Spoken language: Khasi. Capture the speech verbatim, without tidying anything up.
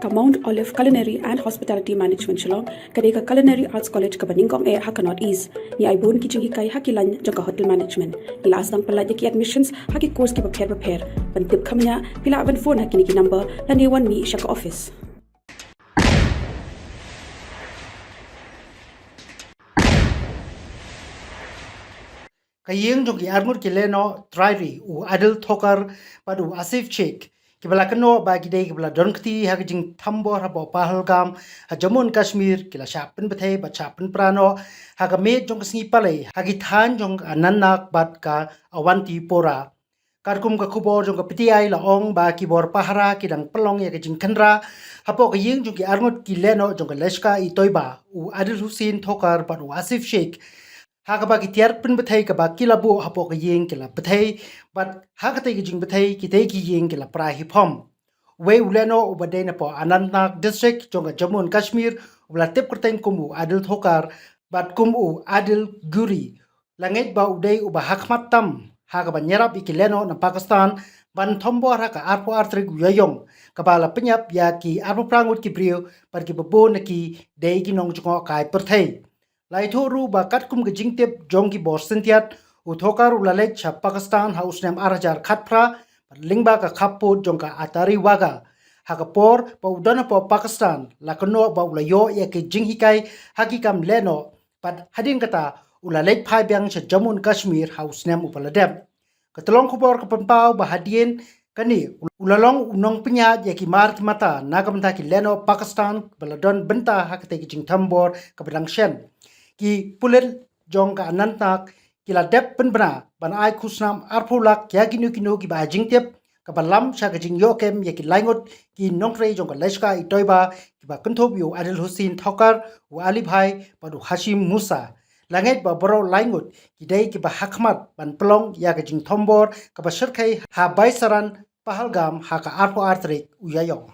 Ka Mount Olive Culinary and Hospitality Management Shillong ka dei ka Culinary Arts College kaba nyngkong eh ha ka North East. Ngi ai bun ki jinghikai ha ki lain jong ka hotel management. Ngi la sdang pyllait ïa ki admissions ha ki course kiba pher bapher. Ban tip kham bniah phi lah ban phone ha kine ki number lane wan mih sha ka office. Ka ïing jong ki arngut ki lehnoh trai ri u Adil Thokar bad u Asif Sheikh, kiba la kynnoh ba ki dei kiba la don kti ha ka jingthombor hapoh Pahalgam ha Jammu and Kashmir, ki la shah pynbthei bad shah pynpra noh ha ka miet jong ka sngi Palei ha ki thaiñ jong ka Anantnag bad ka Awantipora. Katkum ka khubor jong ka P T I la ong ba ki bor pahara ki dang pynlong ïa ka jingkhynra hapoh ka ïing jong ki arngut ki lehnoh jong ka Lashkar-e-Toiba, u Adil Hussain Thokar bad u Asif Sheikh, ha kaba ki tiar pynbthei kaba ki la buh hapoh ka ïing ki la bthei, bad ha katei ka jingbthei kitei ki ïing ki la pra hi phom. Uwei u lehnoh uba dei napoh Anantnag District jong ka Jammu and Kashmir, uba la tip kyrteng kum u Adil Thokar bad kum u Adil Guri, la ngeit ba u dei uba hakhmat tam ha kaba ïarap ïa ki lehnoh na Pakistan ban thombor ha ka arphew ar tarik u Ïaïong, kaba la pynïap ïa ki arphew phra ngut ki briew bad kiba bun na ki dei ki nongjngohkai pyrthei. La ïathuh ruh ba katkum ka jingtip jong ki bor syntiat, u Thokar u la leit sha Pakistan ha u snem ar hajar khatphra, bad lyngba ka khappud jong ka Attari Wagah. Ha ka por ba u don hapoh Pakistan, la kynnoh ba u la ïoh ïa ki jinghikai ha ki kam lehnoh, bad hadien kata u la leit phai biang sha Jammu and Kashmir ha u snem uba la dep. Ka tyllong khubor ka pynpaw ba hadien kane u la long u nongpynïaid ïa ki mar ki mata na ka bynta ki lehnoh Pakistan ba la don bynta ha katei ka jingthombor kaba dang shen. Ki pulit jong ka Anantnag ki la dep pynbna ban ai khusnam arphew lak ïa kino kino kiba ai jingtip, kaba lam sha ka jingïoh kem ïa ki lai ngut ki nongtrei jong ka Lashkar-e-Toiba, kiba kynthup ïa u Adil Hussain Thokar, u Ali Bhai bad u Hashim Musa. La ngeit ba baroh lai ngut ki dei kiba hakhmat ban pynlong ïa ka jingthombor kaba shyrkhei ha Baisaran, Pahalgam ha ka arphew ar tarik u Ïaïong.